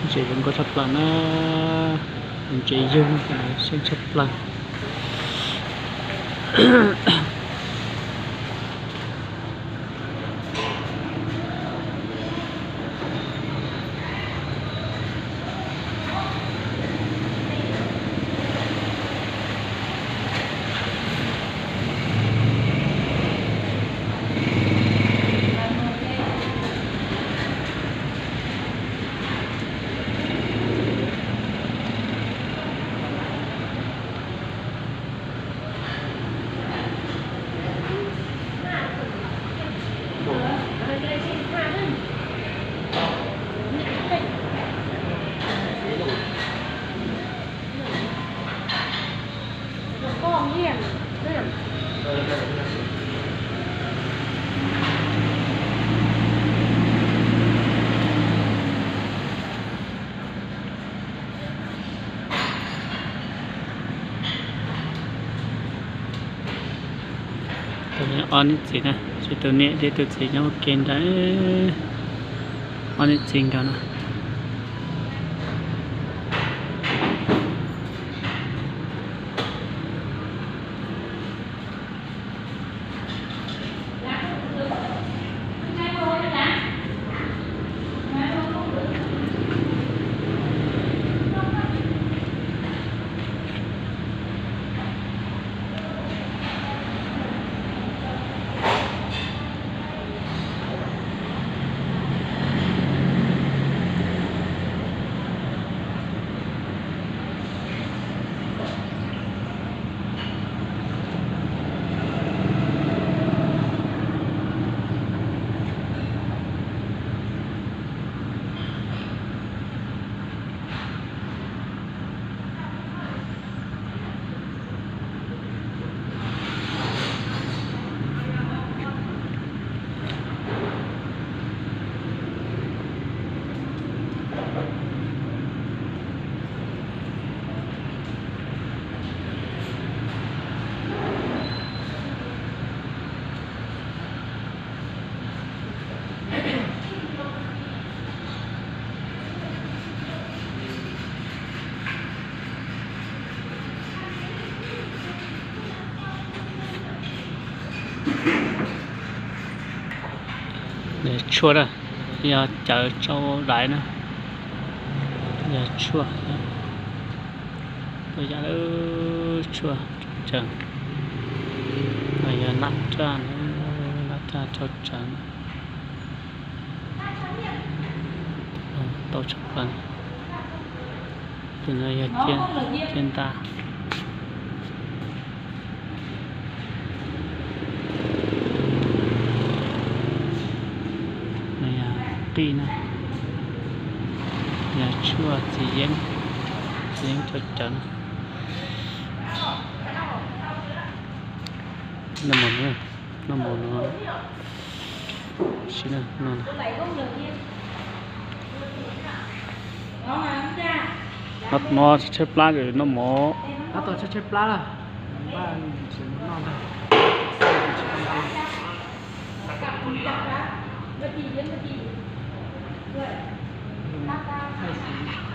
Ntses zoo nkauj tshaj plaws na, ntses yug xyeej tshaj plaws. Ob niam txiv na, tus niam thiab tus txiv nyob ua ke ntawd, ob niam txiv nkawd na. Tshuaj na, yog cawv tsau daiv na, yog tshuaj, yam tshuaj tseem, yog nab raj, nab raj tsau tseem, tau tshaj plaws. Tus no yog ciaj ntaj. No yog qij na, yog tshuaj txiv yeeb, txiv yeeb tsau cawv na. Noj mov, noj mov no, si no, no tshaib tshaib plab noj mov. Tshaib tshaib plab lawm, npaj noj ntag.